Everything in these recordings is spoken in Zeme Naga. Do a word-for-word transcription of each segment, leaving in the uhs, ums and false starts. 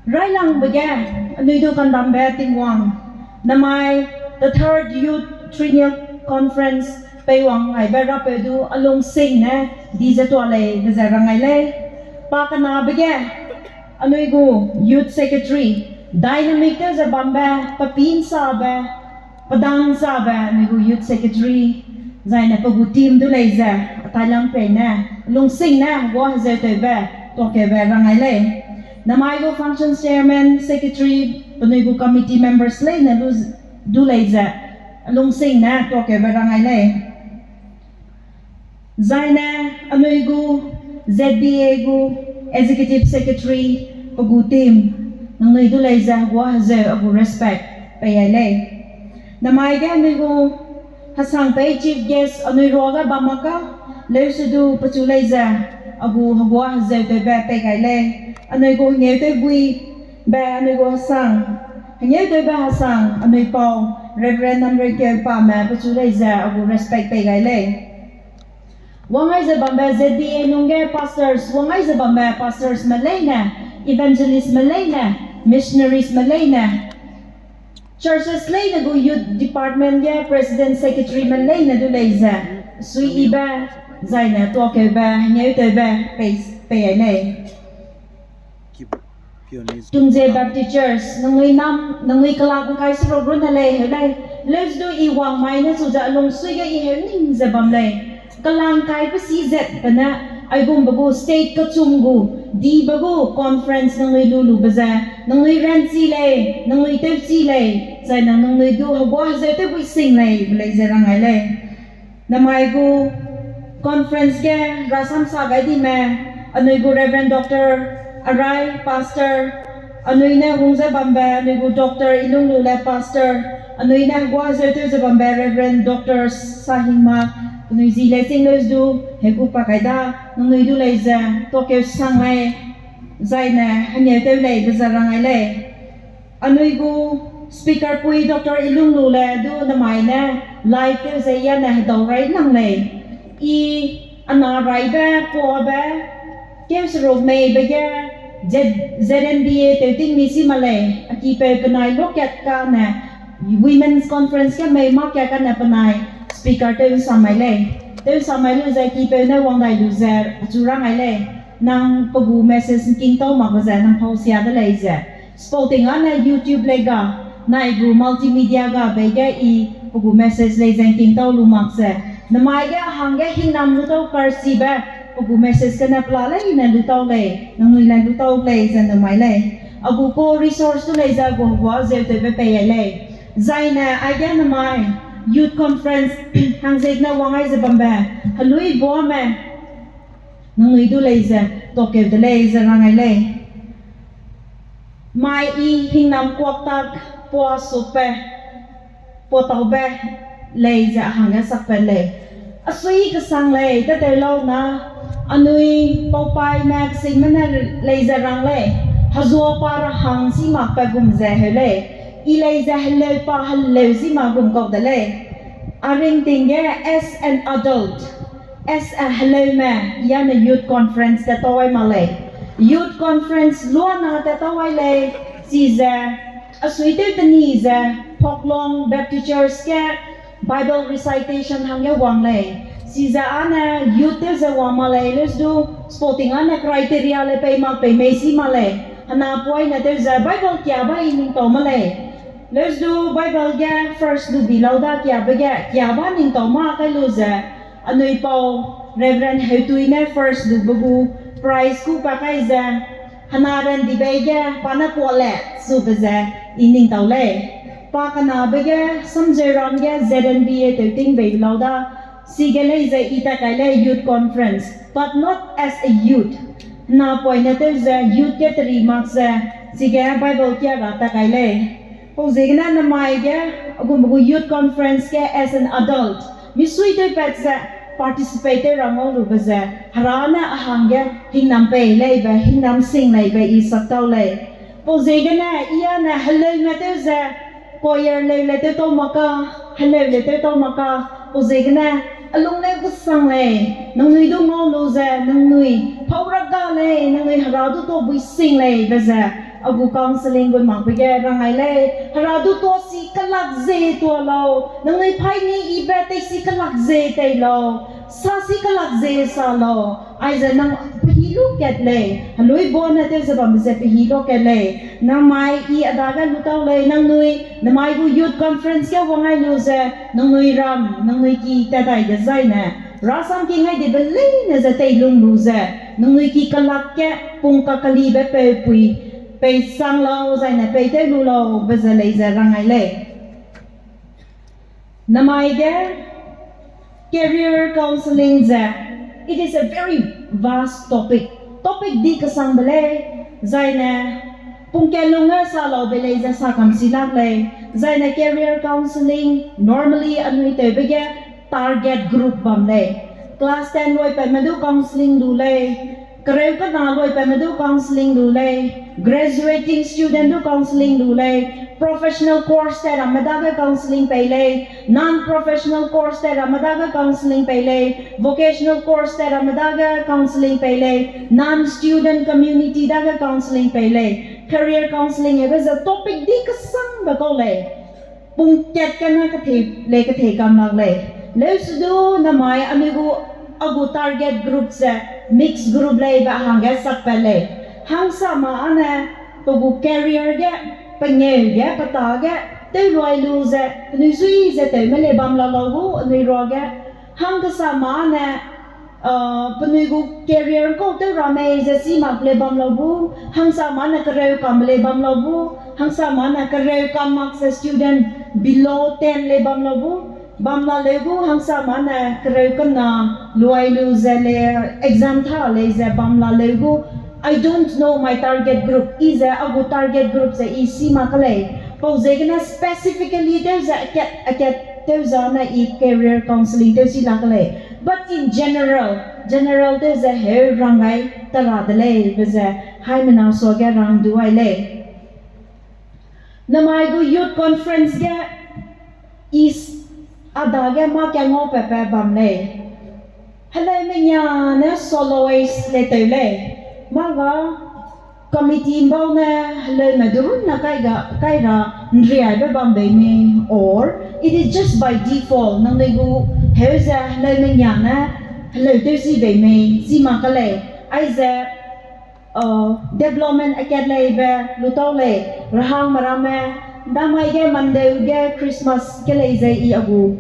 Railangbe ge, anui du kandambe Tingwang, namai the third Youth Triennial Conference peiwang ngaibe Rapeu du a lungsing ne di ze tua lei be ze rang ngai lei. Pa kenabe ge, anui gu Youth Secretary, dynamic tew ze bambe, pe pî ’nsabe, pe dang ’nsabe, anui gu Youth Secretary, zaine pe gu team du lei ze, a tailam pei ne, lungsing ne, gua hezeu tewbe, tuakeube rang ngai lei. Namai gu function chairman, secretary, penui gu committee members leine du lei ze, lungsing ne tuakeube rang ngai lei. Zaine anui gu Z B A gu executive secretary pe gu team, nangnui du lei ze hegua hezeu a gu respect pei ai lei. Namai ge anui gu hesang pei chief guest anui ruage bam mak ka, leuse du pechu lei ze a gu hegua hezeu tewbe pei gai lei. Anui gu hengeu tewbui be anui gu hesang, hengeu tewbe hesang anui pau, Reverend Namreikeu Pame pechu lei ze a gu respect pei gai lei. Wang ai ze bambe Z B A lungge pastors, wang ai ze bambe pastorsme leine, evangelistme leine, missionariesme leine, churches leine gu youth department ge president secretaryme leine du lei ze, suiyibe, zaine tuakeube, hengeu tewbe, pei, pei ai lei. Tungze Baptist Church, nangnui nam, nangnui kelak ’ngkai seruk runne lei heu lei, leuse du i wang mai ne chu ze a lungsui ge i heu ning ze bam lei. Kelak ’ngkai pe si zet pe ne, aigumbe gu state kechum gu, dibe gu conference nangnui lu lube ze, nangnui ranchi lei, nangnui tewchi lei, zai nang nangnui du hegua hezeu tewbui sing lei be lei ze rang ngai lei. Namai gu conference ge rasam sa gai dime, anui gu Reverend Doctor Arai, Pastor, anui ne hung ze bambe, anui gu Doctor Ilunglu le Pastor, anui ne hegua hezeu tew ze bambe Reverend Doctor Sahingma, penui zi le ching leuse du, hegu pa kai da, nangnui du lei ze, tuakeu sang lei, zaine hengeu tew lei be ze rang ngai lei. Anui gu speaker pui Doctor Ilunglu le du namai ne live tew ze yane hedau rai nang lei. I ana raibe, puabe, keu seruk meibe ge, Z-, Z N B A tewting mi si ma lei, a kipeu penai lokat kane, Women's Conference ge mei mâ kat kane penai speaker tew ’nsa mai lei. Tew ’nsa mai lu ze kipeu ne wang dai lu ze, achu rang ngai lei. Nang pe gu message ’ngking tau makbe ze nang pau sia de lei ze. Sporting ane YouTube le ga, nai gu multimedia ga bei ge i pe gu message lei ze ’ngking tau lu mak ze. Namai ge a hangge hingnam lu tau karchibe, pe gu message gene pela leine lu tau lei, nangnui le lu tau lei ze namai lei. A gu co-resource du lei ze a gu hegua zeu tewbe pei ai lei. Zaine aige namai, Youth Conference, hangziegene wang ai ze bambe, helui buame, nangnui du lei ze, tuakeu de lei ze rang ngai lei. Mai i hingnam kuak tak, pua sukbe, pua taube, lei ze a hangge sakpat lei. A sui kesang lei, tateu lau na, anui paupaime kesingme ne lei ze rang lei, hezua pa ra hang si makbe gum ze heu lei, i lei ze heleu pa heleu zi mak gum kau de lei. A ringting ge as an adult, as a heleume, yane youth conference tat tau ai mak lei. Youth conference luana tat tau ai lei, chize, a sui tew teni ze, Phoklong Baptist Church ge Bible recitation hangge wang lei. Chize ane youth tew ze wang mak lei, leuse du sporting ane criteria le pei mak pei mei si mak lei. Hena poine tew ze Bible kiaba i ningtau mak lei. Leuse du Bible ge first lu bi lau da kiabe ge, kiaba ningtau mak kai lu ze, anui pau Reverend Heutui ne first lube gu prize ku pa kai ze, hena ran dibei ge pa ne kuale sube ze i ningtau lei. Pa kenabe ge, Samzeuram ge Z N B A tewting bei lau da, chige lei ze i tat kai lei youth conference, but not as a youth. Hena poine tew ze youth ge teri mak ze, chige Bible kia ra tat kai lei. Pau ziegene namai ge, a gumbe gu youth conference ge as an adult, misui tewpat ze, participate tew ra ngau lube ze, Hera ne a hangge hingnam pei leibe, hingnam sing leibe i sak tau lei. Pau ziegene, i ane heleume tew ze, choir leu le tew tau mak ka, heleu le tew tau mak ka, pau ziegene, a lung leu kesang lei, nangnui du ngau lu ze, nangnui, pau ra ga lei, nangnui Hera du tuabui sing leibe ze, A gu counselling gu makbe ge rangai lei, Hera du tuâ si kelak ze tuâ lau, nangnui paî ni yibe tei si kelak ze tei lau, sa si kelak ze sa lau, aize nang pehi lu kat lei, heluibone tew ze bambe ze pehi lu kat lei, namai i a dage lu tau lei, nangnui, namai gu youth conference ge wang ai lu ze, nangnui ram, nangnui ki tat dai dezaine, rasam ki ngai dibe leine ze teilung lu ze, nangnui ki kelak ge pung kakelibe peupui, pei sang lau zaine pei tew lu lau be ze lei ze rangai lei. Namai ge career counselling ze, it is a very vast topic. Topic di kesangbe lei, zaine pungkelung ge sa lau be lei ze sa kam si lak lei, zaine career counselling normally anui tewbe ge target group bam lei. Class ten luipatme du counselling lu lei, kereu kena luipatme du counselling lu lei, graduating student du counselling lu lei, professional course tat ramme dage counselling pei lei, non-professional course tat ramme dage counselling pei lei, vocational course tat ramme dage counselling pei lei, non-student community dage counselling pei lei, career counselling ebe ze topic di kesangbe kau lei. Pung kat kena kethei lei kethei kam lak lei. Leusedu namai anui gu, a gu target group ze mixed group lei be hangge sakpat lei. Hangsame âne pe gu career ge, pengeu ge, pe ta ge, tew luai lu ze penui sui ze tewme lei bam la lau gu anui ruage. Hangkesame âne penui gu career kau tew ra mei ze si mak lei bam lau gu, hangsame âne kereu kam lei bam lau gu, hangsame âne kereu kam mak ze student below ten lei bam lau gu, bam la leu gu, hangsame âne kereu kena luai lu ze lei exam tha lei ze bam la leu gu, I don't know my target group, i ze a gu target group ze i si mak ke lei. Pau ziegene specifically tew ze akat, akat tew zane i career counselling tew si lak ke lei. But in general, general tew ze heu rang gai ta ra de lei be ze haimena suage rang du ai lei. Namai gu youth conference ge i a dage mâ kangau pepe bam lei. Heleu mengane soloist le tew lei. Mâ ga committee mbau ne heleume du runne kai ga, kai ra nriaibe bam bei mei, or it is just by default, nangnui gu heu ze heleu mengane heleu tew zi bei mei, zi mak ke lei, aize development akat lei be lu tau lei, rahangme ramme, damai ge Monday ge Christmas ke lei ze i a gu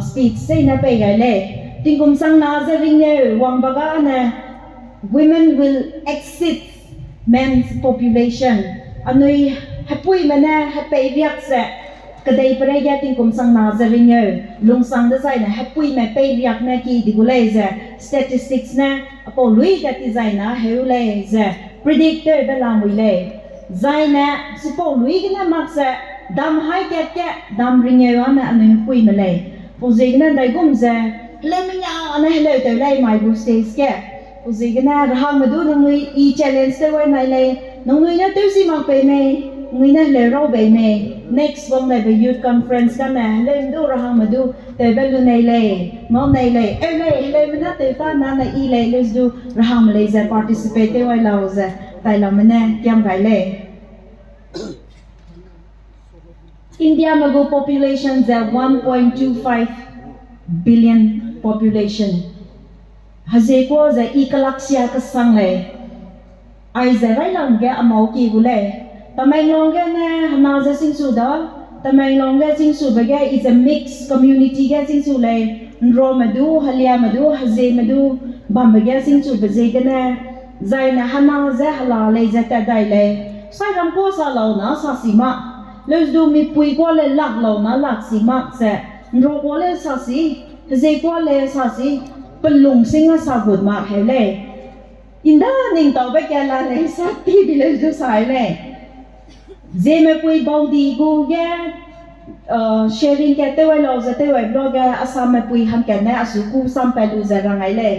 speech seine pei gai lei. Tingkum sangna ze ringeu wangbe gane, women will exceed men's population. Anui hepuime ne hepei riak ze, kedeiperei ge tingkum sangna ze ringeu, lungsang dezaine hepuime pei riak ne ki di gu lei ze, statistics ne, apau lui ge tizaina heu lei ze, predict tewbe lamui lei. Zaine, chipau lui gene mak ze, dam hai kat ge, dam ringeu ane anui hepuime lei. Pau ziegene ndaigum ze, heleu mengane heleu tew lei mai gu stage ge. Pau ziegene rahangme du nangnui i challenge tew ai nai lei, nangnui ne tew zi mak bei mei, nangnui ne heleu rau bei mei, next wang lei be youth conference kane, heleume du rahangme du, tewbe lu nei lei, ngau nei lei, eu lei, heleume ne tew ta nane i lei, leusedu rahangme lei ze participate tew ai lau ze, tailamme ne kiam gai lei. Indiame gu population ze one point two five billion population. Hezie kuâ ze i kelaksia kesang lei. Aize railang ge amau ki gu lei. Tamenglong gene hena ze singsu da, Tamenglong ge singsube ge i ze mix community ge singsu lei, nrome du, heliame du, hezieme du, bambe ge singsube ziegene, zaine hena ze hela lei ze tat dai lei. Sairam kuâ sa lau na sa si mak, leusedu mipui kuâ le lak lau na lak si mak ze, nro kuâ le sa si, hezie kuâ le sa si, pelung sing a sa gut mak heu lei. Inda ningtaube ka la lei sa ti bi leusedu sai lei. Ziemepui baudi gu ge sharing kat tew ai lau ze tew ai blo ge Assammepui hangkat ne a su ku sampat lu ze rang ai lei.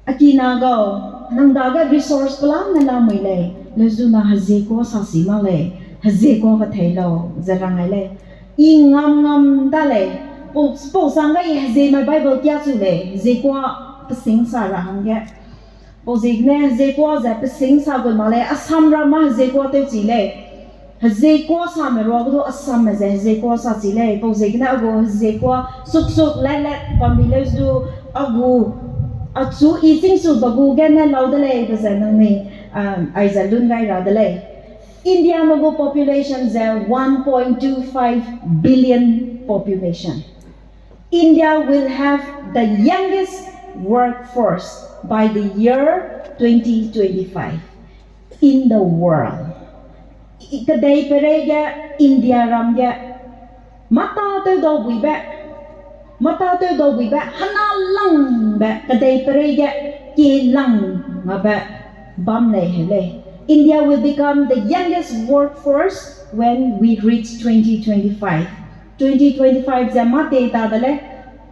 A kina gau, nang dage resource pelam ne lamui lei, leusedu na hezie kuâ sa si mak lei, hezie kuâ kethei lau ze rang ai lei. I ngam ngam da lei, pau, pau sangge i hezieme Bible kiachu lei, hezie kuâ pesing sa ra hangge. Pau ziegene heziekua ze pesing sa gu mak lei, Assam ramme heziekua tewchi lei. Heziekua same ruage du Assamme ze heziekua sa chi lei. Pau ziegene a gu heziekua suksuk latlat bambi leu du a gu achu i chîngsu ba gu gene lau de lei be ze nangnui, um, aize lun gai ra de lei. Indiame gu population ze one point two five billion population. India will have the youngest workforce by the year twenty twenty-five in the world. I, kedei peirei ge India ram ge mâ tâtew daubuibe, mâ tâtew daubuibe, hena langbe, kedei peirei ge kie lang ngabe bam lei heu lei. India will become the youngest workforce when we reach twenty twenty-five. Twenty twenty-five ze mâ tei ta de lei,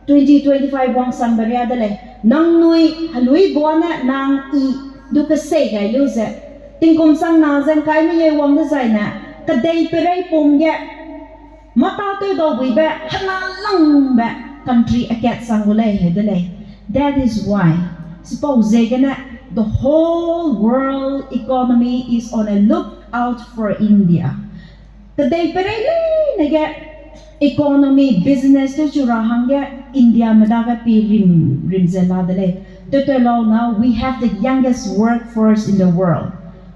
twenty twenty-five wangsangbe ria de lei. Nangnui heluibua ne nang i du kesei gai lu ze, tingkum chang na ze ngkai mengeu wang dezaine, kedei peirei pum ge mâ tâtew daubuibe, hena langbe country akat chang gu lei heu de lei. That is why, chipau ziegene, the whole world economy is on a lookout for India. Kedei peirei leine ge economy, business tewchu ra hangge Indiame dage pi rim, rim ze la de lei. Tewtew lau na, we have the youngest workforce in the world.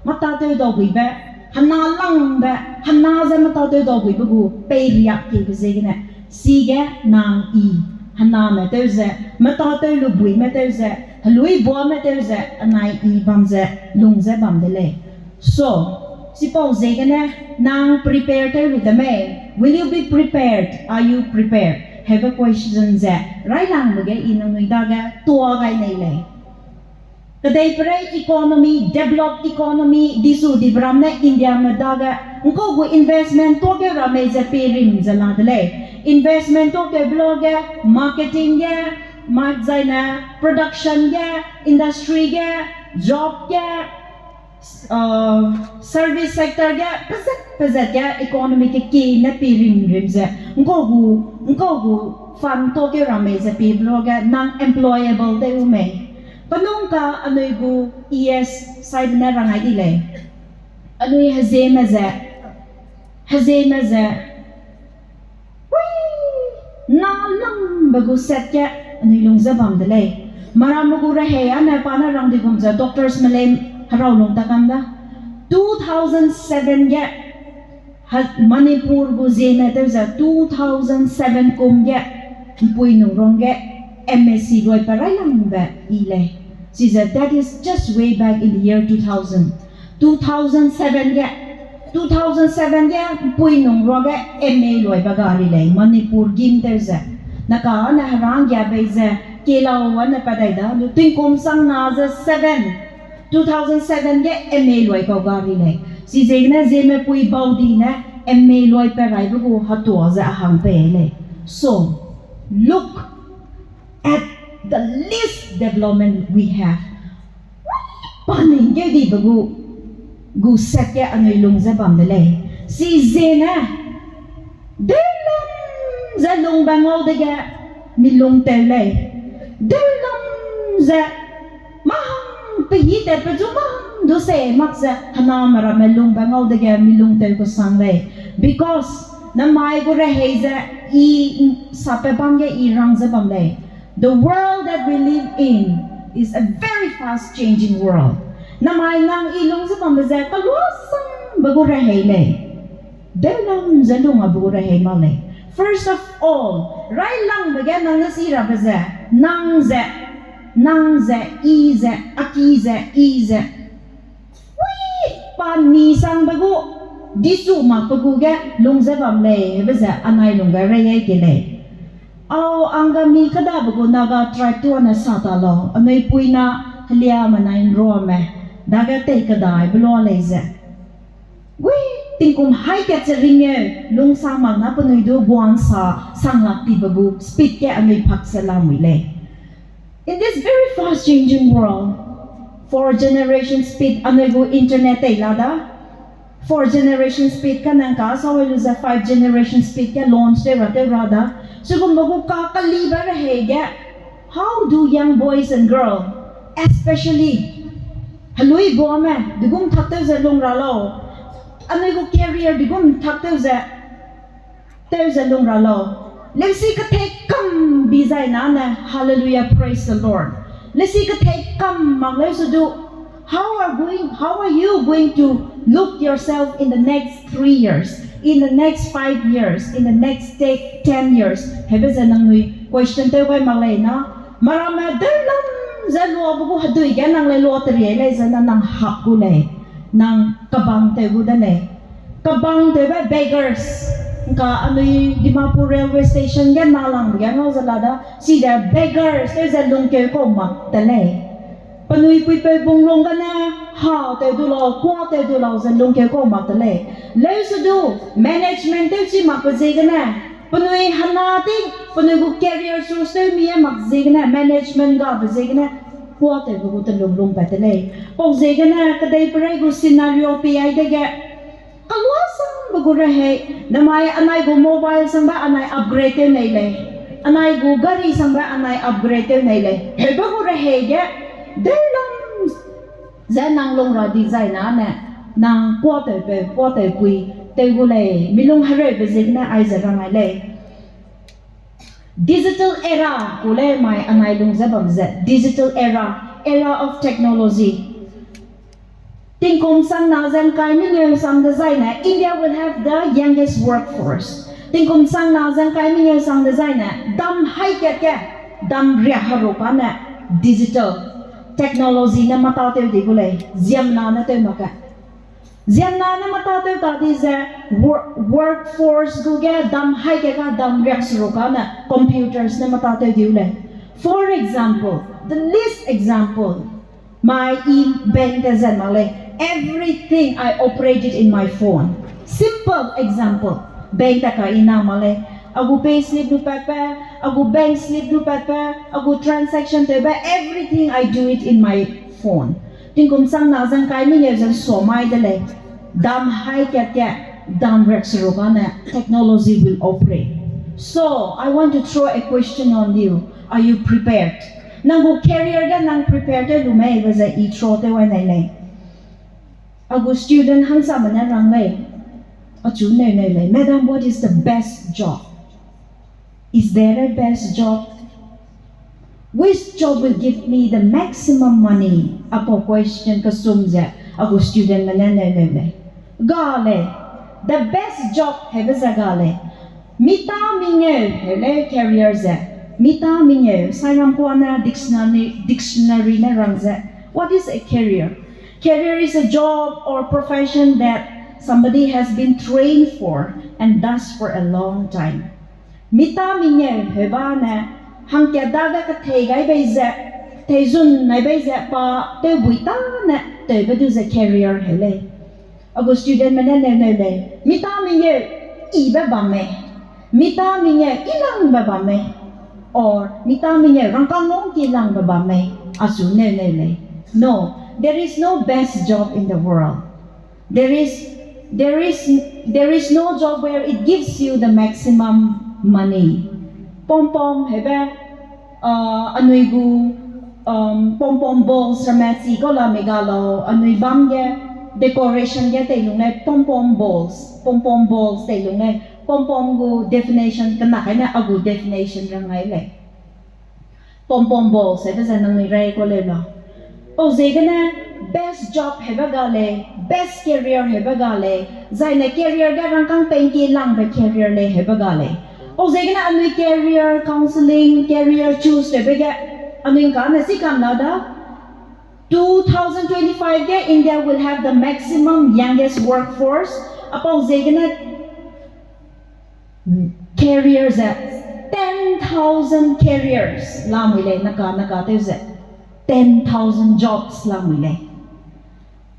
Mâ tâtew daubuibe, hena langbe, hena ze mâ tâtew daubuibe gu peiriak kebe ziegene, chige nang i, hename tew ze, mâ tâtew lubuime tew ze, heluibuame tew ze, anai i bam ze, lung ze bam de lei. So, chipau ziegene, nang prepare tew lu de mei? Will you be prepared? Are you prepared? Heube question ze railangbe ge i nangnui dage tua gai nei lei. Kedei peirei economy, developed economy disu dibe ram ne Indiame dage ngkau gu investment tuakeu ra mei ze pie rim ze la de lei. Investment tuakeube luage, marketing ge, mak zaine, production ge, industry ge, job ge, service sector ge pezat pezat ge economy kekie ne pie rim rim ze ngkau gu, ngkau gu fund tuakeu ra mei ze piebe luage nang employable tew u mei? Penung ka anui gu E S saibe ne rang ai di lei. Anui hezieme ze, hezieme ze, ui, na langbe gu set ge anui lung ze bam de lei. Maramme gu rehei ane pa ne rang di gum ze doctors me lei, herau lung ta kam da. Two thousand seven ge, ha, Manipur gu zieme tew ze two thousand seven kum ge, mpui nung rang ge, M A C loi pe railangbe i lei. Chize, that is just way back in the year two thousand. Two thousand seven ge, two thousand seven ge, mpui nung ruage M A loibe gari lei, Manipur gim tew ze. Naka ne herang gia bei ze, kelau ane pa dai da, lu tingkum chang na ze seven, two thousand seven ge M A loi kau gari lei. Chiziegene zieme pui bau di ne M A loi pe raibe gu hetua ze a hang pei lei. So, look at the least development we have. Pa ning keu dibe gu, gu set ge anui lung ze bam de lei. Chiziegene, deulam ze lungbe ngau dege, mi lung tew lei. Deulam ze, mahang pehî tatbe zu mahang du se mak ze, hename ramme lungbe ngau dege mi lung tew kesang lei. Because, namai gu rehei ze, i, sape bam ge i rang ze bam lei. The world that we live in is a very fast changing world. Namai nang i lung ze bambe ze kaluasangbe gu rehei lei. Deulam ze lung abe gu rehei mak lei. First of all, railangbe ge nang ne si rabe ze, nang ze, nang ze, i ze, a ki ze, i ze, ui, pa ni sangbe gu, disu makbe gu ge lung ze bam lei, hebe ze anai lungge rei ai ke lei. Au, Angami kêdabe gu Naga tribe tu ane sa ta lau, anui puina heliame nai nruame, dage tei kêdaibe lua lei ze. Ui, tingkum haî kat ze ringeu, lungsang mak na penui du guang sa, sanglak tibe gu speed ge anui pak ze lamui lei. In this very fast changing world, four generation speed anui gu internet tei la da, four generation speed ka nang ka sa wai lu ze five generation speed ge launch tew ra tew ra da. Chigumbe gu ka kalibe rehei ge, how do young boys and girls, especially Helui buame, digum thak tew ze lung ra lau. Anui gu career digum thak tew ze, tew ze lung ra lau. Leusi kethei kam bi zai na ne, hallelujah, praise the Lord. Leusi kethei kam mak leu se du, how are going, how are you going to look yourself in the next three years, in the next five years, in the next te-, ten years? Hebe ze nangnui question tew gai mak lei na. Maramme deu lam ze luabe gu hedui ge nang le lua terie lei ze na nang hap gu lei. Nang kabang tew gu de lei. Kabang tewbe beggars. Nka anui Dimapur railway station ge na langbe ge ngau ze la da, side beggars tew ze lungkeu kau mak te lei. Penui puipeu bung lung gene, ha tew du lau, kua tew du lau ze lungkeu kau mak te lei. Leu se du, management tew chi makbe ziegene, penui hena ting, penui gu career choose tew mi e mak ziegene, management gabe ziegene, kua tewbe gu telung lung pat te lei. Pau ziegene, kedeiperei gu scenario pi ai dege, kaluasangbe gu rehei, namai anai gu mobile sangbe anai upgrade tew nei lei. Anai gu gari sangbe anai upgrade tew nei lei. Heube gu rehei ge, deu lam ze nang lung ra di zai na ne, nang kuatewpeu, kuatewpui, tew gu lei, milung hereube ziegene aize rang ai lei. Digital era ku lei mai anai lung ze bam ze, digital era, era of technology. Tingkum chang na ze ngkai mengeu chang dezaine, India will have the youngest workforce. Tingkum chang na ze ngkai mengeu chang dezaine, dam hai kat ge, dam riak heru kane digital technology ne mata tew di gu lei, ziemmena ne tew mak ge. Ziemmena ne mata tew ta di ze, wor-, workforce gu ge dam hai kat ga dam riak heru kane computers ne mata tew di gu lei. For example, the least example, mai I bank te zat mak lei. Everything I operate it in my phone. Simple example. Bank ta ka I na mak lei. A gu payslip du patbe, a gu bank slip du patbe, a gu transaction tewbe, everything I do it in my phone. Tingkum chang na ze ngkai mengeu ze sua mai de lei. Dam hai kat ge, dam riak heru kane technology will operate. So, I want to throw a question on you. Are you prepared? Nang gu career ge nang prepare tew lu mei be ze I throw tew ai nai lei. A gu student hangsame ne rang lei. Achu neu neu lei. Madam, what is the best job? Is there a best job? Which job will give me the maximum money? Apau question kesum ze a gu studentme ne neu neu lei. Ga lei, the best job hebe ze ga lei. Mita mengeu heu lei career ze. Mita mengeu, sairam kuane dictionary, dictionary ne rang ze. What is a career? Career is a job or profession that somebody has been trained for and does for a long time. Mita mengeu heu ba ne, hangkat dage kethei gai bei ze, kethei zun nai bei ze pa tewbui tâne tewbe du ze career heu lei. A gu studentme ne neu neu lei, mita mengeu ibe bam mei, mita mengeu ilangbe bam mei, or mita mengeu rangkâng lungki langbe bam mei, achu neu neu lei. No, there is no best job in the world. There is, there is, there is no job where it gives you the maximum money. Pom pom hebe, anui gu, pom pom balls ramme chi kau la mei ga lau, anui bam ge, decoration ge tei lung lei pom pom balls, pom pom balls tei lung lei, pom pom gu definition kena kaine a gu definition rang ai lei. Pom pom balls hebe ze nangnui rai kau leu lau. Pau ziegene best job hebe ga lei, best career hebe ga lei, zaine career ge rangkâng pengki langbe career lei hebe ga lei. Pau ziegene anui career counseling, career choose tewbe ge, anui ngkane chi kam la da. Two thousand twenty-five ge India will have the maximum youngest workforce. Apau ziegene career ze ten thousand careers lamui lei, naka naka tew ze ten thousand jobs lamui lei.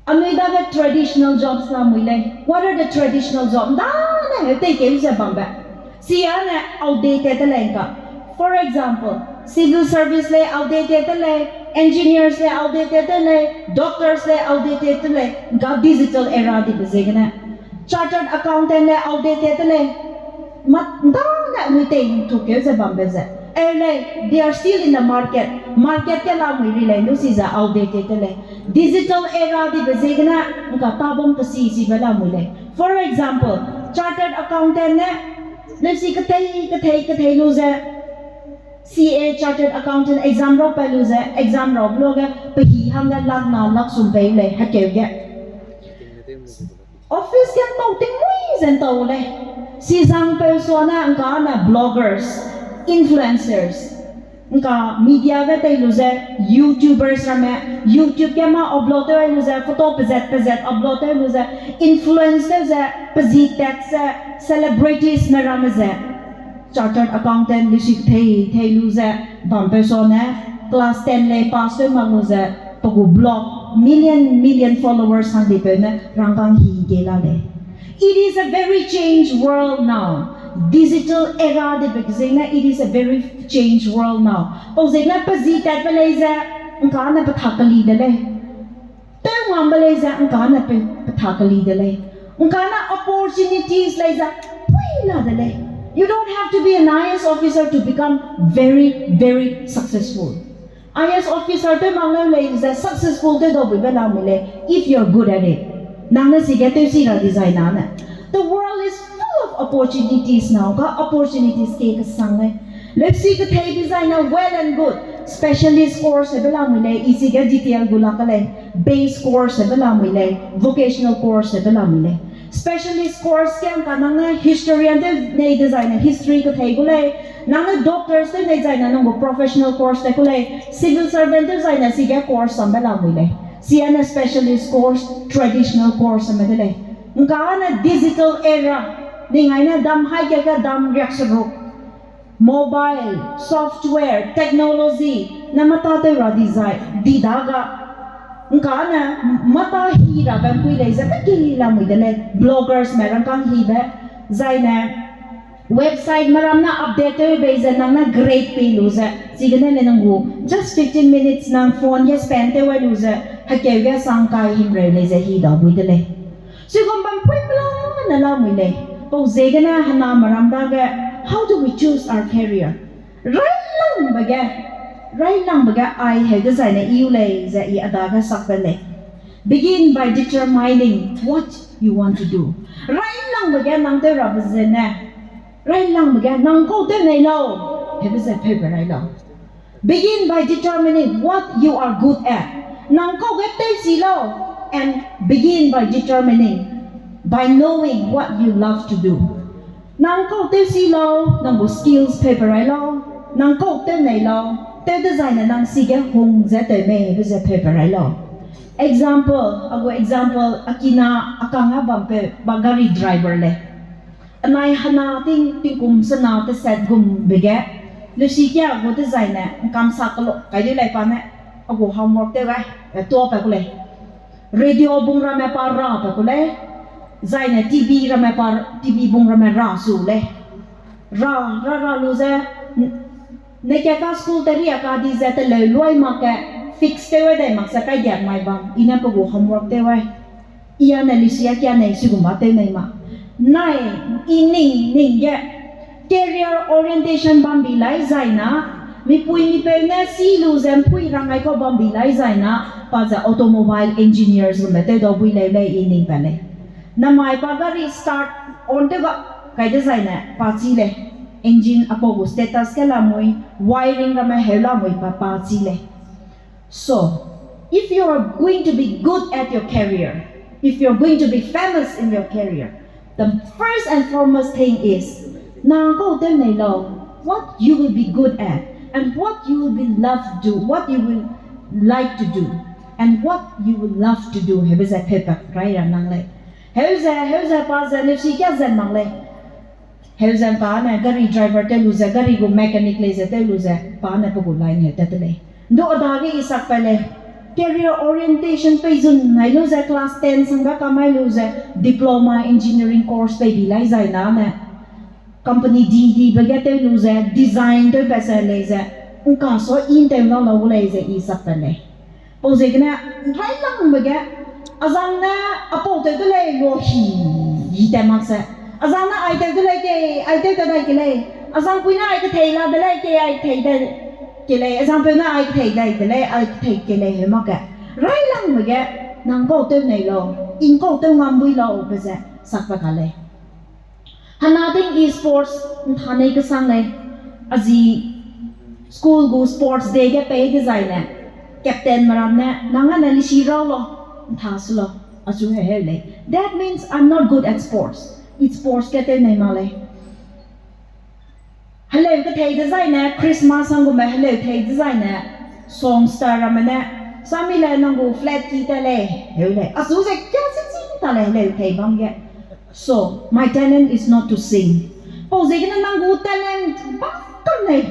Anui dage traditional jobs lamui lei. What are the traditional jobs? Ndane heu teikeu ze bambe. Siane outdated te lei ngka. For example, civil service lei outdated te lei, engineers lei outdated te lei, doctors lei outdated te lei, ngka digital era dibe ziegene. Chartered accountant lei outdated te lei. Ndane anui tei nthukeu ze bambe ze. Ele, they are still in the market. Market ke lamui ri lei, lu si ze outdated te lei. Digital era dibe ziegene, ngka tabam pesi sibe lamui lei. For example, chartered accountant ne, le si kethei, kethei, kethei lu ze, C A, chartered accountant exam rau pe lu ze, exam rau blo ge, pehi hang ge lak na lak sum pei lei, hekeu ge. Office ge ntau ting mui ze ntau lei. Sizang peu suane ngka ne bloggers, influencers. Ngka media ge tei lu ze, YouTubers ramme, YouTube ge ma upload tew lu ze, photo pezat pezat upload tew lu ze, influence tew ze, pezi tat ze, celebrities me ramme ze. Chartered accountant lisi thei, thei lu ze, bam peu suane, class ten lei pass tew mak lu ze, pe gu blog, million, million followers hang di peu ne, rangkang hi ge la lei. It is a very changed world now. Digital era de be ziegene, it is a very changed world now. Pau ziegene pe zi tat pe lei ze, ngka ne pe thak keli de lei. Tew ngam be lei ze, ngka ne pe, pe thak keli de lei. Ngka ne opportunities lei ze, pui la de lei. You don't have to be an I A S officer to become very, very successful. I A S officer tew mak leu lei ze successful tew dau bui be lamui lei, if you're good at it. Nang ne sige tew si ra design na ne. The world is full of opportunities now, ga opportunities ke kesang lei. Lesi kethei design na well and good. Specialist course be lamui lei, i sige detail gu la ka lei. Base course be lamui lei, vocational course be lamui lei. Specialist course ke ngka nang ne historian tew nei design na history kethei gu lei. Nang ne doctors tew nei design na nang gu professional course te ku lei. Civil servant tew design na sige course sam be lamui lei. Siane specialist course, traditional course me de lei. Ngka ne digital era. Ning ai ne dam hai ke ke dam riak seruk. Mobile, software, technology, ne mata tew ra design, di daga. Ngka ne mata hi ra bam pui lei ze pe ki lamui de lei, bloggers me rangkang hi be, zai ne website me ram ne update tew bei ze nang ne grade pe lu ze, chigene le nang gu, just fifteen minutes nang phone ge spend tew wai lu ze, hekeu ge sang kai himreu lei ze hi da bui de lei. Chigum bam pui pela ne lamui lei. Pau ziegene hena meram dage, how do we choose our career? Railangbe ge, railangbe ge ai heu dezaine iu lei ze i a dage sak be lei. Begin by determining what you want to do. Railangbe ge nang tew rabe zene. Railangbe ge nang kau tew nei lau. Hebe ze peube rai lau. Begin by determining what you are good at. Nang kau ge tew si lau, and begin by determining, by knowing what you love to do. Nang kau tew si lau, nang gu skills peube rai lau. Nang kau tew nei lau, tew dezaine nang sige hung ze tew mei be ze peube rai lau. Example, a gu example, a kina a kang a bam peu ba gari driver lei. Anai hena ting tingkum sena teset gumbe ge, lesi kia gu dezaine, ngkam sa kelo, kai de lei pa ne, a gu homework tew gai, e tua pe ku lei. Radio bung ramme pa ra pe ku lei, zaine T V ramme pa, T V bung ramme ra su lei. Ra, ra, ra lu ze, ne kia ka school te ria ka di ze teleu luai mak ke, fix tew ai dai mak ze kai diak mai bam, i ne pe gu homework tew ai. I a ne lesi a kia nei, sigum ba tew nei ma. Nai, i ning, ning ge. Career orientation bambi lai zaina, mipui mipeu ne si lu ze mpui rangai kau bambi lai zaina, pa ze automobile engineers lume tew dau bui leu lei i ning pe lei. Namai pa gari start on tew ga, kai dezaine, pa chi lei. Engine apau gu status ke lamui, wiring ramme heu lamui pa, pa chi lei. So, if you are going to be good at your career, if you're going to be famous in your career, the first and foremost thing is, nang kau tew nei lau, what you will be good at, and what you will be love to do, what you will like to do, and what you will love to do, hebe ze peupak rai ra nang lei. Heu ze, heu ze pa ze lesi kia ze nang lei. Heu ze ngka ne gari driver tew lu ze, gari gu mechanic lei ze tew lu ze, pa ne pe gu line heu tat te lei. Ndu a dage i sak pe lei. Career orientation pei zun nai lu ze class ten sangga kamai lu ze, diploma engineering course pei bi lai zaina ne. Company di dibe ge tew lu ze, design tew pe se lei ze, ngka so in tew na lau lei ze i sak pe lei. Pau ziegene, railangbe ge, azang ne apau tew de lei lu hi, hi tat mak se. Azang ne ai tew de lei ke, ai tew tat dai ke lei. Azangpui ne ai kethei la de lei, ke ai kethei de ke lei, azangpeu ne ai kethei dai de lei, ai kethei ke lei heu mak ge. Railangbe ge, nang kau tew nei lau, ing kau tew ngam bui lau be ze, sakbe ka lei. Hena ding i sports ntha nei kesang lei, a zi school gu sports day ge pei dezaine, captain meram ne, nang ane lisi rau lau, ntha se lau, achu he heu lei. That means I'm not good at sports. I sports ge tew nei mak lei. Heleu kethei dezaine, Christmas hanggume heleu thei dezaine, songster ramme ne, sami le nang gu flat ki ta lei, heu lei. Achu ze kia se chi ta lei heleu thei bam ge. So, my talent is not to sing. Pau ziegene nang gu talent bam kam lei.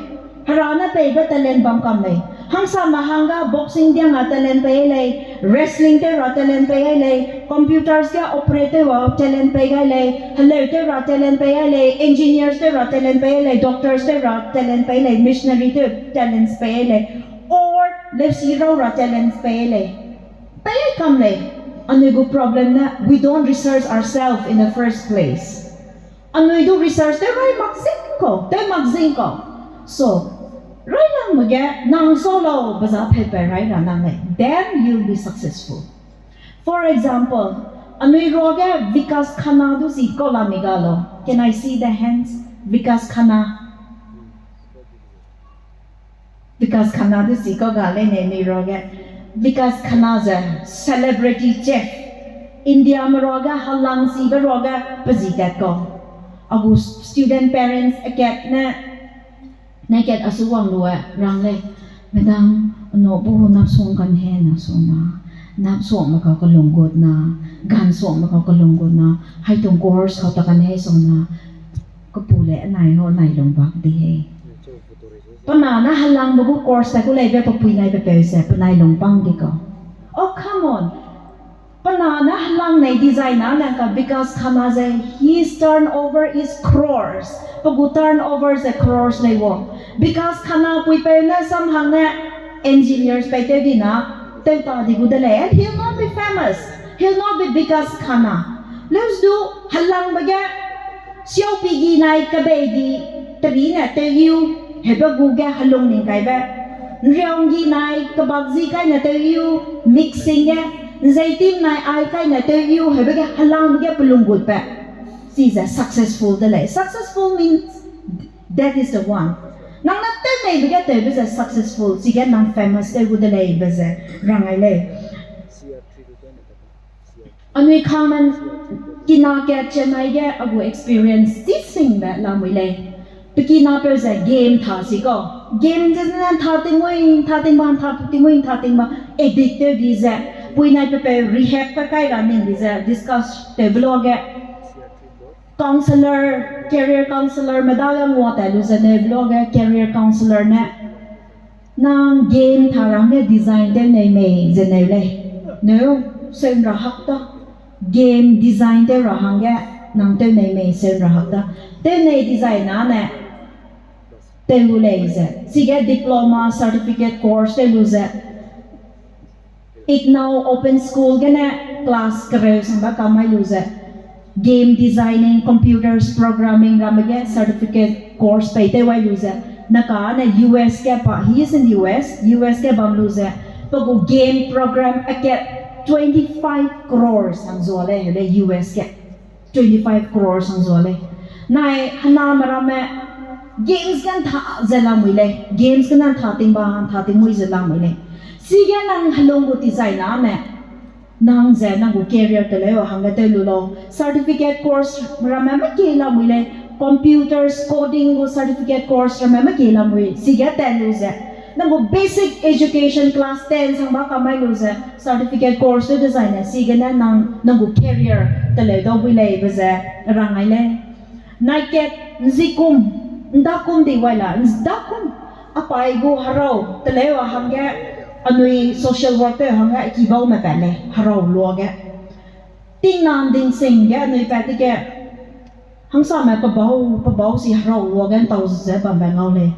Hera ne peibe talent bam kam lei. Hangsame hangge boxing diang a talent pei lei, wrestling tew ra talent pei lei, computers ge operate tew ra talent pei gai lei, heleu tew ra talent pei lei, engineers tew ra talent pei lei, doctors tew ra talent pei lei, missionary tew talents pei lei, or leusi rau ra talents pei lei. Pei kam lei. Anui gu problem ne, we don't research ourselves in the first place. Anui du research tew rai mak zing kau, tew mak zing kau. So, railangbe ge nang sau lau be za pei pei rai ra nang lei, then you'll be successful. For example, anui ruage Vikas Khanna du si kau la mi ga lau. Can I see the hands? Vikas Khanna. Vikas Khanna du si kau ga lei ne anui ruage. Vikas Khanna ze celebrity chef. Indiame ruage halang sibe ruage pe zi tat kau. A gu student parents akat ne, ne kat asu wang lu e rang lei. Madam, ano bu napsuang kan he na sona, napsuangme kau kalung gut na, gansuangme kau kalung gut na, haitung course kau ta kan he sona, kapu le anai ho anai lung bak di he. Pe na ne helangbe gu course ta gu leibe pe pui nai pe peu ze penai lung bang di kau. Oh, come on. Pe na ne helang nei design na nang ka Vikas Khanna ze, his turnover is crores. Pe gu turnover ze crores lei wo. Vikas Khanna puipeu ne samhang ne engineers pei tew di na, tew ta di gu de lei. And he'll not be famous. He'll not be Vikas Khanna. Leus du helangbe ge, siaupigi nai kebei di teri ne tew iu, hebe gu ge helung ning kaibe. Nriaunggi nai kebakzi kai ne tew iu, mixing ge. Nzeitim nai ai kai ne tew iu, hebe ge helangbe ge pelung gutbe. Chize successful de lei. Successful means that is the one. Nang ne tew neibe ge tewbe ze successful, chige nang famous tew gu de lei be ze rang ai lei. Anui kangmen kina kat Chennai ge a gu experience chi singbe lamui lei. Pe kinapeu ze game tha si kau. Game ze ne tha tingmui, tha tingba, tha tingmui, tha tingba, addict tew di ze. Pui nai pe peu rehab pe kai ra ning di ze discuss tewbe luage. Counselor, career counselorme dage ngua tai lu ze neube luage career counsellor ne, nang game tha ra hangge design tew nei mei ze neu lei. Neu, seun ra hak ta. Game design tew ra hangge nang tew nei mei seun ra hak ta. Tew nei design na ne, tew lu lei ze. Chige diploma, certificate course tew lu ze. IGNOU Open School gene class kereu sangbe kamai lu ze, game designing, computers programming ramme ge certificate course pei tew wai lu ze, naka ne U S ge pa, he is in U S, U S ge bam lu ze, pe gu game program akat twenty five crores hang zua lei, heu lei U S ge. Twenty five crores hang zua lei. Nai hename ramme games ge ntha ze lamui lei. Games gene ntha tingba ntha tingmui ze lamui lei. Chige nang helung gu tizai name, nang ze nang gu career teleu hangge tew lu lau. Certificate course ramme meki lamui lei. Computers, coding gu certificate course ramme meki lamui. Chige tat lu ze, nang gu basic education class ten sangba kamai lu ze, certificate course tew dezaine, chigene nang, nang gu career teleu dau bui lei be ze rang ai lei. Nai kat, nzikum, ndakum di wai la, ndakum, apai gu herau teleu a hangge, anui social work tew hangge, a kibaume pat lei, herau luage. Tingnan dingsing ge anui pat dige, hangsame pebau, pebau si herau luage ntau ze bambe ngau lei.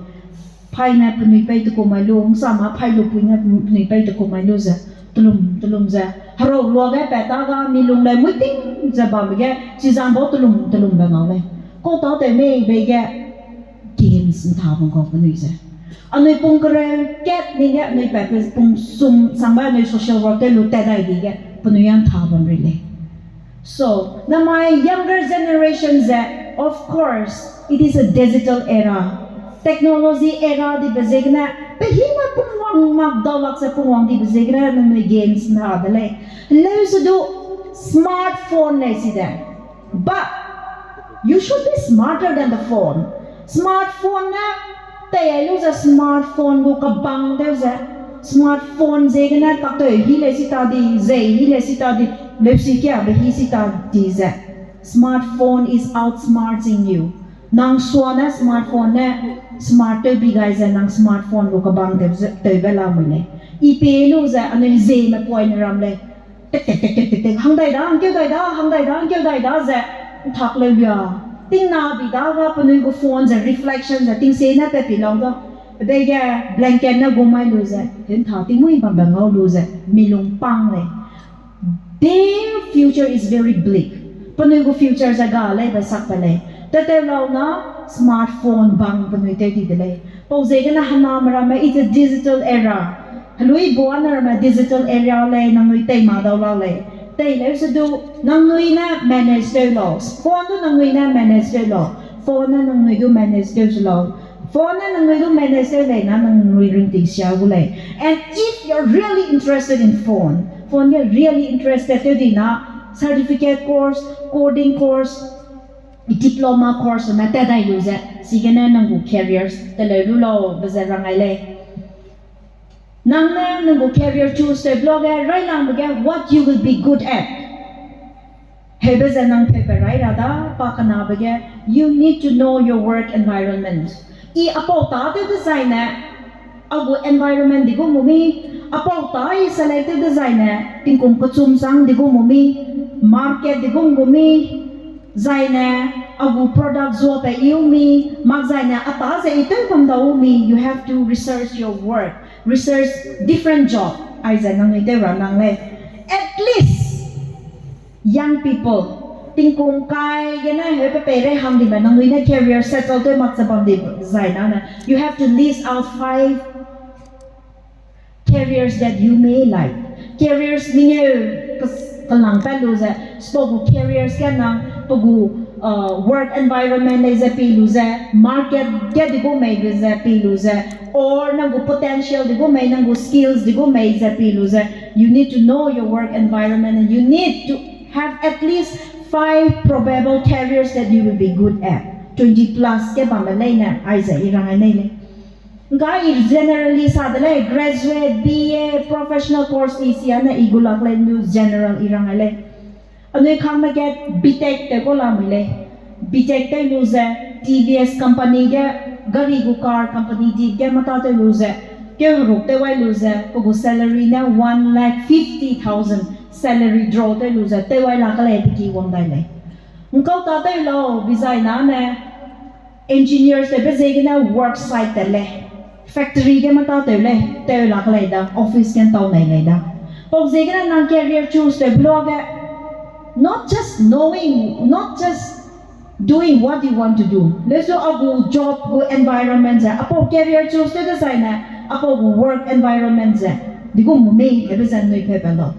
Phaine penui pei tekum mai lu, hangsame phai lu puine penui pei tekum mai lu ze, telum, telum ze. Herau luage pat ta ga mi lung lei mui ting ze bambe ge, chizang bau telum, telumbe ngau lei. Kau tâtew mei bei ge, ki gains ntha bam kau penui ze. Anui pung kereu kat ning ge anui pat pe pung sum sangbe anui social work te lu tat dai di ge penui a ntha bam rei lei. So, namai younger generation ze, of course, it is a digital era. Technology era dibe ziegene, pe hime pungwang mak dau lak ze pungwang dibe ziegene, nangnui gains ntha de lei. Leu se du smartphone lei si de. But you should be smarter than the phone. Smartphone ne tei ai lu ze smartphone gu kabang deu ze. Smartphone ziegene kakteu hi lei si ta di, zei hi lei si ta di, leusi kiabe hi si ta di ze. Smartphone is outsmarting you. Nang suane smartphone ne smart tew bi gai ze nang smartphone gu kabang deu ze tewbe lamui lei. I pe lu ze anui zieme poine ram lei. Tek, tek, tek, tek, tek, tek, hang dai da, hangkeu dai da, hang dai da, hangkeu dai da ze, ntak leu lia. Tingna bi da ga penui gu phone ze reflection ze, tingsie ne pe pi lau da. Dege blanket ne gu mai lu ze, hentha tingmui bambe ngau lu ze, milung pang lei. Their future is very bleak. Penui gu future ze ga lei be sak pe lei. Teteu lau na smartphone bang penui tew di de lei. Pau ziegene hename ramme, it's a digital era. Helui buane ramme digital era lei, nangnui tei ma dau lau lei. Tei leu se du, nangnui ne manage tew lau. Phone du nangnui ne manage tew lau. Phone ne nangnui du manage tew se lau. Phone ne nangnui du manage tew lei na nangnui ringting sia gu lei. And if you're really interested in phone, phone ge really interested tew di na, certificate course, coding course, diploma course me tat dai lu ze, chigene nang gu careers teleu lu lau be ze rang ai lei. Nang ne nang gu career choose tew bloge, railangbe ge what you will be good at. Heube ze nang peupe rai ra da, pa kenabe ge, you need to know your work environment. I apau tâtew dezaine, a gu environment di gu mu mi, apau tâ i select tew dezaine, tingkum kechum chang di gu mu mi, market di gu mu mi, zaine, a gu product zuape iu mi, mak zaine, a tâ ze i tew bam dau mi, you have to research your work, research different job, aize nangnui tew ra nang lei. At least, young people, tingkum kai gene heube peirei hang dime nangnui ne career settle tew mak ze bam di zai nane, you have to list out five careers that you may like. Careers mengeu kes-, kelang pat lu ze, spa gu careers ge nang, pe gu, uh, work environment lei ze pi lu ze, market ge di gu mei be ze pi lu ze, or nang gu potential di gu mei, nang gu skills di gu mei ze pi lu ze, you need to know your work environment and you need to have at least five probable careers that you will be good at. Twenty plus ge bambe leine, aize i rang ai nei lei. Nga i generally sa de lei, graduate, B A, professional course i sia ne i gu lak lei nu general i rang ai lei. Anui kangme ge B Tech tew kau lamui lei. B Tech tew lu ze, T V S company ge, gari gu car company di ge mata tew lu ze, keu heruk tew wai lu ze, pe gu salary ne one lakh fifty thousand salary draw tew lu ze, tew wai la ka lei pe ki wang dai lei. Nkau tâtew lau, bi zai nane, engineers tewbe ziegene work site te lei. Factory ge mata tew lei, tew la ka lei da, office ge ntau nei lei da. Pau ziegene nang career choose tewbe luage, not just knowing, not just doing what you want to do. Lesu a gu job gu environment ze, apau career choose tew dezaine, apau gu work environment ze, di gu mu mi, hebe ze nui peupe lau.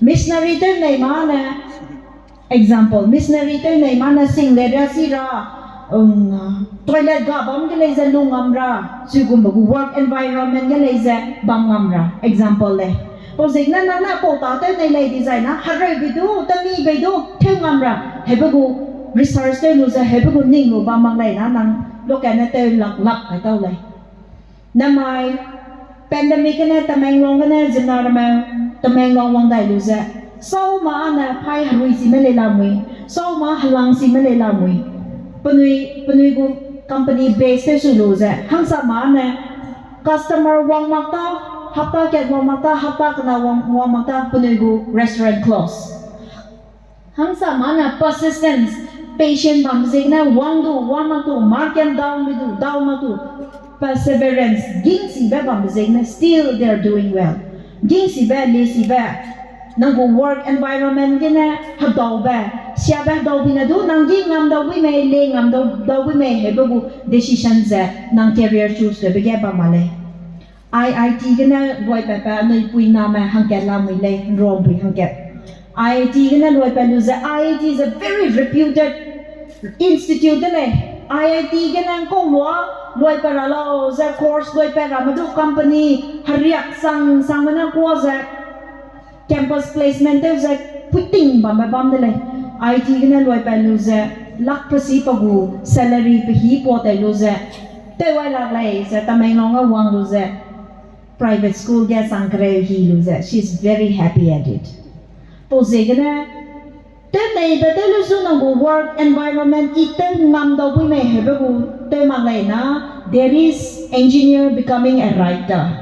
Missionary tew nei ma ne, example, missionary tew nei ma ne sing le ria si ra, um, toilet ga bam ge lei ze lu ngam ra, chigumbe gu work environment ge lei ze bam ngam ra, example lei. Pau ziegene nang ne pau tâtew nei lei di zai na, hereu bei du, temi bei du, tew ngam ra, hebe gu research tew lu ze, hebe gu ning lu bam mak lei na, nang lokane tew lak lak kai tau lei. Namai, pandemic gene, Tamenglong gene, zimna ramme, Tamenglong wang dai lu ze. Sau ma ne pai herui sime lei lamui, sau ma helang sime lei lamui. Penui, penui gu company base tew su lu ze. Hangsa ma ne, customer wang mak ta, hapta kat wang mak ta, hapta kena wang, wang mak ta, penui gu restaurant close. Hangsa ma ne persistence, patient bam ziegene wang du, wang mak du, market down mi du, down mak du, perseverance, gingsibe bam ziegene still they are doing well. Gingsibe, lesibe, nang gu work environment gene hedaube, Siabe dau bine du, nang gi ngam dau bui mei, le ngam dau, dau bui mei, hebe gu decision ze, nang career choose tebe ge bam ma lei. I I T gene luai pepe, anui pui name hangkat lamui lei, nruang pui hangkat. I I T gene luai pe lu ze, I I T is a very reputed institute de lei. I I T gene nkau lua, luai pe ra lau ze course luai pe ra me du company, heriak sang, sang me ne kua ze, campus placement tew ze puting bambe bam de lei. I I T gene luai pe lu ze, lak pesi pe gu salary pe hi pua tei lu ze, tew wai lak lei ze, Tamenglong ge wang lu ze, private school ge sang kereu hi lu ze, she is very happy at it. Pau ziegene, tew neibe tew lu zu nang gu work environment i tew ngam dau bui mei hebe gu tew mak lei na, there is engineer becoming a writer,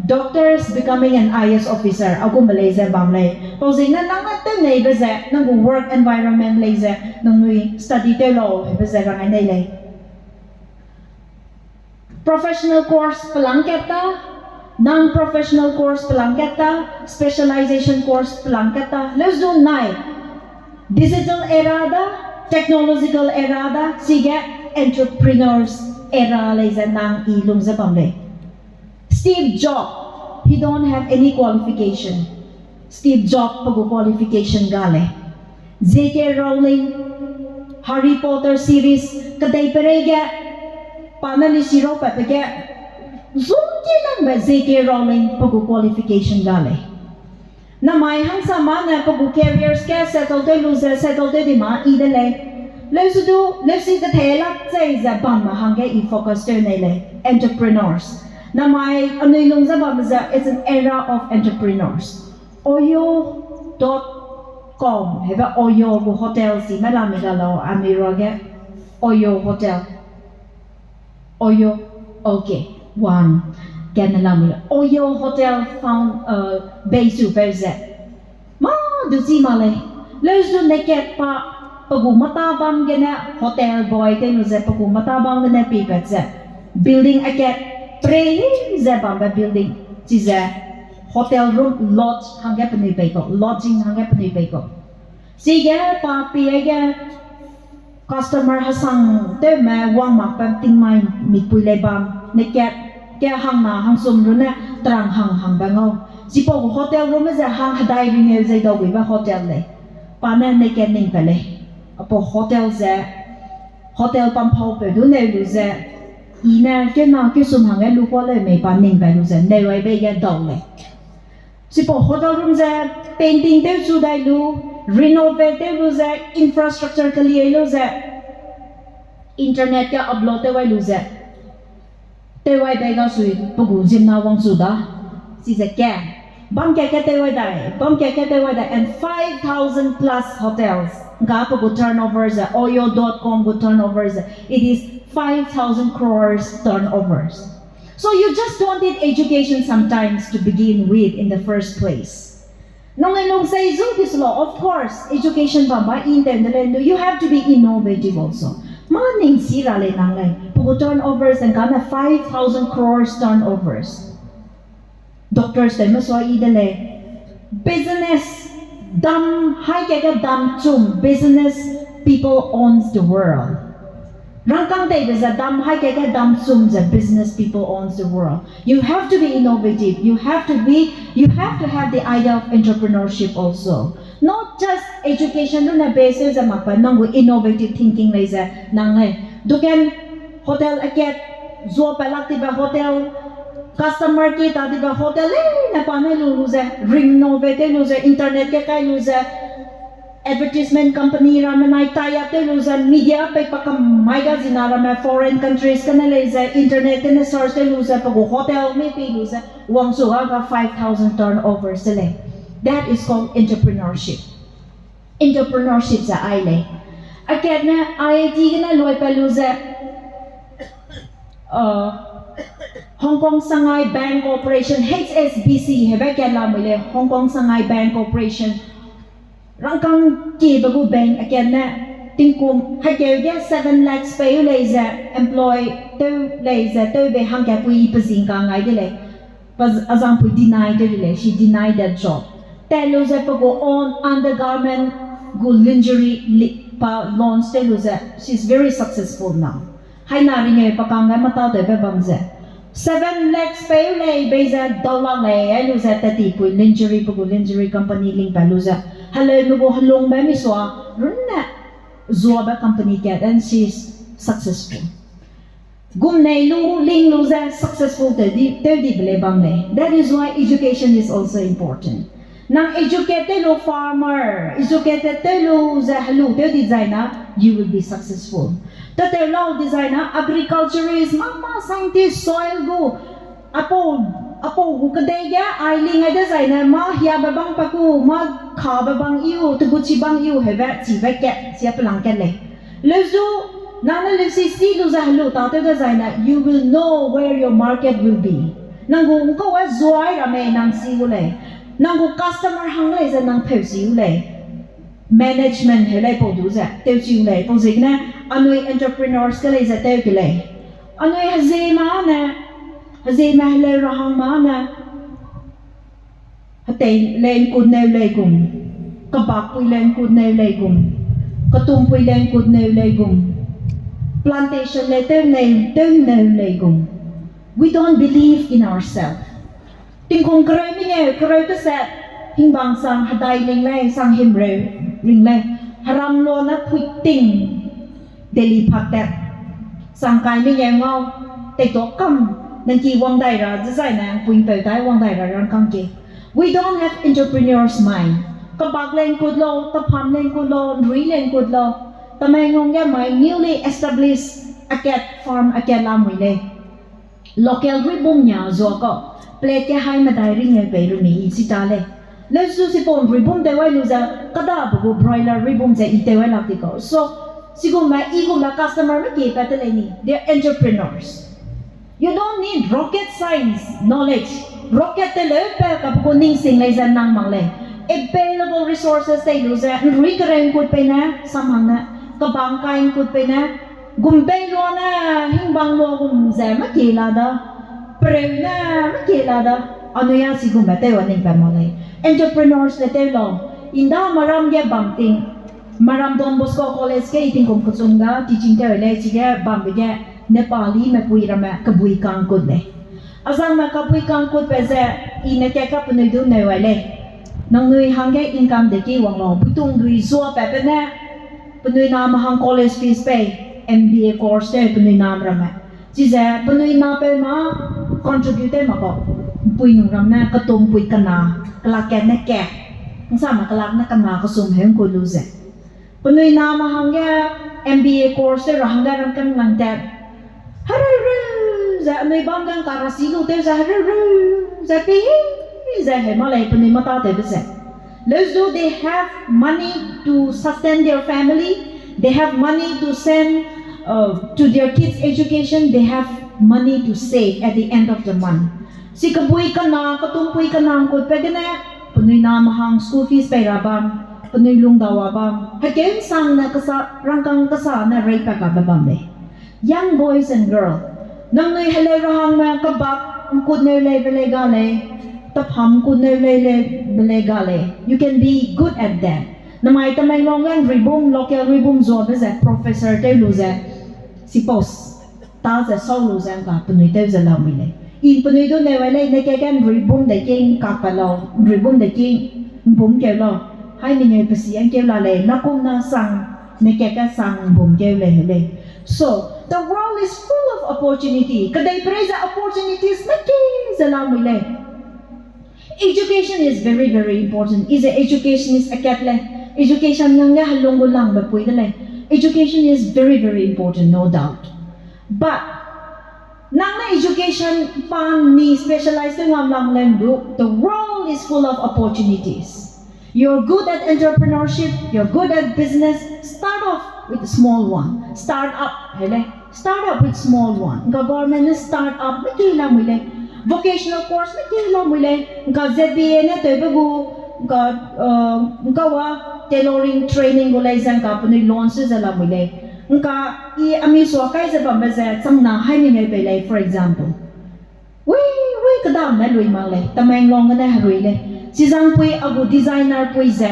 doctors becoming an I A S officer, a gu me lei ze bam lei. Pau ziegene nang ne tew neibe ze, nang gu work environment lei ze, nangnui study tew lau hebe ze rang ai nei lei. Professional course pelang kat ta, non-professional course pelang kat ta, specialization course pelang kat ta, leu zu nai. Digital era da, technological era da, chige entrepreneurs era lei ze nang i lung ze bam lei. Steve Jobs, he don't have any qualification. Steve Jobs pe gu qualification ga lei. J K Rowling, Harry Potter series, kedei pereige, pa ne lisi rau pe pe ge, zungki langbe J K Rowling pe gu qualification ga lei. Namai hangsa ma ne pe gu careers ge settle tew lu ze, settle tew di ma i de lei. Leu zu du, leu si kethei lak chei ze bam ma hangge i focus tew nei lei, entrepreneurs. Namai anui lung ze bam ze, it's an era of entrepreneurs. Oyo dot com, hebe Oyo gu hotel si me la mi ga lau, ami ruage. Oyo Hotel. Oyo, okay, one. Kane la mi la. Oyo Hotel found, uh, bei su peu ze. Ma du chi ma lei. Leu zu ne kat pa, pe gu mata bam gene hotel boy tew lu ze, pe gu mata bam gene peipat ze. Building akat, pre ze bambe building. Chize hotel room, lodge hangge penui pei kau, lodging hangge penui pei kau. Chige pa pie ge customer hesang tewme wang makbe tingmai mikpui lei bam, ne kat ge hangna hangsum runne terang hang hangbe ngau. Chipau gu hotel room ze hang hedai ringeu ze dau guibe hotel lei. Pa ne ne kat ning pe lei. Apau hotel ze, hotel pamphau peu du neu lu ze, i ne kena kesum hangge lu kua leu mei pa ning pe lu ze, neu ai bei ge dau lei. Chipau hotel room ze painting tew chu dai lu, renovate tew lu ze, infrastructure keliai lu ze, internet ge upload tew wai lu ze, tew wai bei ga sui pe gu ziemna wang chu da. Chize ke, bam kat ke tew wai dai, bam kat ke tew wai dai, and five thousand plus hotels. Ga pe gu turnover ze, oyo dot com gu turnover ze, it is five thousand crores turnovers. So you just don't need education sometimes to begin with in the first place. Nangnui lungsei zu di slo, of course, education bam ba in ten de lei, you have to be innovative also. Ma ning si ra lei nang lei, pe gu turnovers and gane five thousand crores turnovers. Doctors tewme sua i de lei. Business, dam hai ke ge dam chum, business people owns the world. Rangkang teibe ze dam hai ke ge dam chum ze business people owns the world. You have to be innovative. You have to be, you have to have the idea of entrepreneurship also. Not just education runne base ze mak pa nang gu innovative thinking lei ze nang lei. Dukan hotel akat, zua pelak tibe hotel, customer ki ta tibe hotel leine pa ne lu lu ze, renovate tew lu ze, internet ge kai lu ze, advertisement company ramme nai tie up tew lu ze, media pei pa kam mai ga zina ramme foreign countries gene lei ze, internet gene search tew lu ze, pe gu hotel mi pei lu ze, wangsu ga ga five thousand turnover se lei. That is called entrepreneurship. Entrepreneurship ze ai lei. Akatne I I T gene luai pa lu ze, uh, Hong Kong Shanghai Bank Corporation, H S B C, hebe kat lamui lei, Hong Kong Shanghai Bank Corporation. Rangkang kibe gu bank akatne, tingkum, haikeu ge seven lakhs pei u lei ze, employ tew lei ze, tew bei hangkat pui pe zing ka ngai de lei. Azangpui deny tew de lei, she denied that job. Tat lu ze pe gu own undergarment gu lingerie li-, pa launch tew lu ze, she is very successful now. Haina ringe pa kangge mata tewbe bam ze, seven lakhs pei lei bei ze dau lak lei, ai lu ze tat ti pui lingerie, pe gu lingerie company ling pa lu ze, heleume gu helungbe misua, runne zuabe company kat, and she is successful. Gumnei lu, ling lu ze successful tew di, tew dibe lei bam lei. That is why education is also important. Nang educate tew lu farmer, educated tew lu ze helu tew di zaina, you will be successful. Tew tew lau di zaina, agriculturist, mama scientist, soil gu, apau, apau gu kedei ge, ai ling ai dezaine, mâ hiabe bang pa gu, mâ kabe bang iu, teguchi bang iu, heube, chibe kat, sia pelang kat lei. Leuzu, nang ne leusi si lu ze helu tâtew dezaine, you will know where your market will be. Nang gu ngkau a zuai ramme nang si gu lei. Nang gu customer hang lei ze nang peu si gu lei. Management heu lei pau du ze, tewchi gu lei, pau ziegene, anui entrepreneurs ke lei ze tew ke lei. Anui hezie ma ne, hezie ma heleu ra hang ma ne, hetei lei ngkut neu lei gum, kebakpui lei ngkut neu lei gum, ketumpui lei ngkut neu lei gum, plantation lei tew neu, tew neu lei gum. We don't believe in ourselves. Tingkum kereu mengeu, kereu keset, hingbang sang hedai ring lei, sang himreu ring lei, heram lua ne pui ting, Delhi paktat, sangkai mengeu ngau, teituâ kam, nangki wang dai ra, dezaine, pui'mpeu dai wang dai ra rangkâng ke. We don't have entrepreneur's mind. Kebak lei ngkut lau, tepham lei ngkut lau, nrui lei ngkut lau. Tamenglong ge mai newly established akat farm akat lamui lei. Local ruibum nia zua kau, plate ge hai medai ringeu pei rumi i chi ta lei. Leusu sipau ruibum tew wai lu ze, kêdabe gu broiler ruibum ze i tew wai lak di kau. So, sigumme, i gumme customer me kie pat te lei ni, they are entrepreneurs. You don't need rocket science knowledge. Rocket teleu pe kape gu ningsing lei ze nang mak lei. Available resources tei lu ze, nrui kereu ngkut peine, samhang ne, kebang kai ngkut peine, gumbei lua ne, hingbang lua gum ze, meki la da, pereu ne, meki la da, anui a sigumme tew a ning pat mak lei. Entrepreneurs le tew lau, i nda maram ge bam ting, maram Don Bosco College ge i tingkum kechum ga teaching tew lei, chige bambe ge Nepalime pui ramme kebui kangkut lei. Azangme kebui kangkut pe ze i ne kat ka penui du neu ai lei. Nangnui hangge income de ki wang lau, buitung dui zua pat pe ne, penui name hang college fees pei, M B A course tew penui name ramme. Chize penui napeu ma contribute tew mak kau, mpui nung ram ne ketum pui kena, kelak kat ne kat, nsame kelak ne kena kesum heu ngkut lu ze. Penui name hangge M B A course tew ra hangge rangkâng lang tat. Hereu reu ze anui bam ge ngka rasi lu tew ze hereu reu ze pei hei ze heu ma lei penui mata tewbe ze. Leusu they have money to sustain their family, they have money to send, uh, to their kids' education, they have money to save at the end of the month. Si kebui kena, ketumpui kena ngkut pe gene, penui name hang school fees pei ra bam, penui lungdau a bam, hekeu nsangne kesa, rangkâng kesa ne rei pat kabe bam lei. Young boys and girl, nangnui heleu ra hangme kebak ngkut neu lei be lei ga lei, tepham ngkut neu lei lei be lei ga lei. You can be good at that. Namai Tamenglong ge nruibum, local ruibum zuabe ze professor tew lu ze, sipau ta ze sau lu ze ngka penui tew ze lamui lei. I penui du neu ai lei, ne kat ge nruibum de king kak pa lau, nruibum de king mbum keu lau. Hai mengeu pe si ngkeu la lei, nakum na sang, ne kat ge sang mbum keu lei heu lei. So, the world is full of opportunity. Kedeiperei ze opportunities ne ki ze lamui lei. Education is very, very important. I ze education is a kat lei. Education nang ge helung gu langbe pui de lei. Education is very, very important, no doubt. But nang ne education pan ni specialize tew ngam lang lem du, the world is full of opportunities. You're good at entrepreneurship, you're good at business, start off with a small one. Start up, hele. Start up with small one. Ngka government ne start up me ki lamui lei. Vocational course me ki lamui lei. Ngka Z B A ne tewbe gu, ngka, uh, ngka wa tailoring training gu lei ze ngka penui launch ze lamui lei. Ngka i ami sua kai ze bambe ze changna hai mengeu pei lei, for example. Wi, wi, kedam ne lui mak lei, Tamenglong gene herui lei. Chizangpui a gu designer pui ze.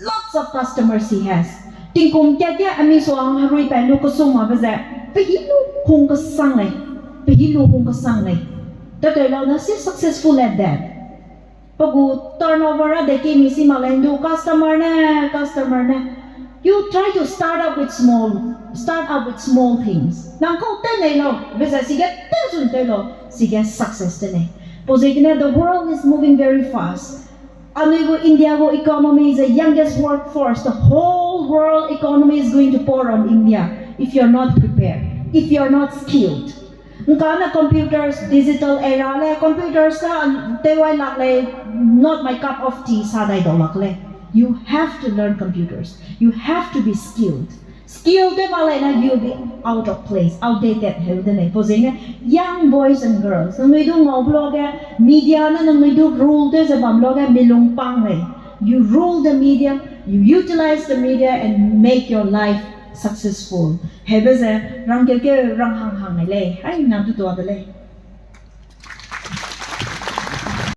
Lots of customers he has. Tingkum kat ge a mi suang herui pat lu kesung mabe ze, pe hi lu hung kesang lei, pe hi lu hung kesang lei. Tatei lau na si successful at that. Pe gu turnover a de ki mi si mak lei ndu customer ne, customer ne. You try to start up with small, start up with small things. Nang kau te nei lau, be ze sige te zun te lau, sige success te nei. Pau ziegene the world is moving very fast. Anui gu India gu economy is the youngest workforce. The whole world economy is going to pour on India if you're not prepared, if you're not skilled. Nka ne computers, digital era le, computers ka tewai lak lei, not my cup of tea sa dai dau lak lei. You have to learn computers. You have to be skilled. Skill tew mak lei na, you'll be out of place, outdated heu de lei. Pau ziegene, young boys and girls, nangnui du ngau blo ge, media ne nangnui du rule tew ze bam lo ge, milung pang lei. You rule the media, you utilize the media and make your life successful. Hebe ze, rangkeu keu, rang hang hang lei, ai na du tua de lei.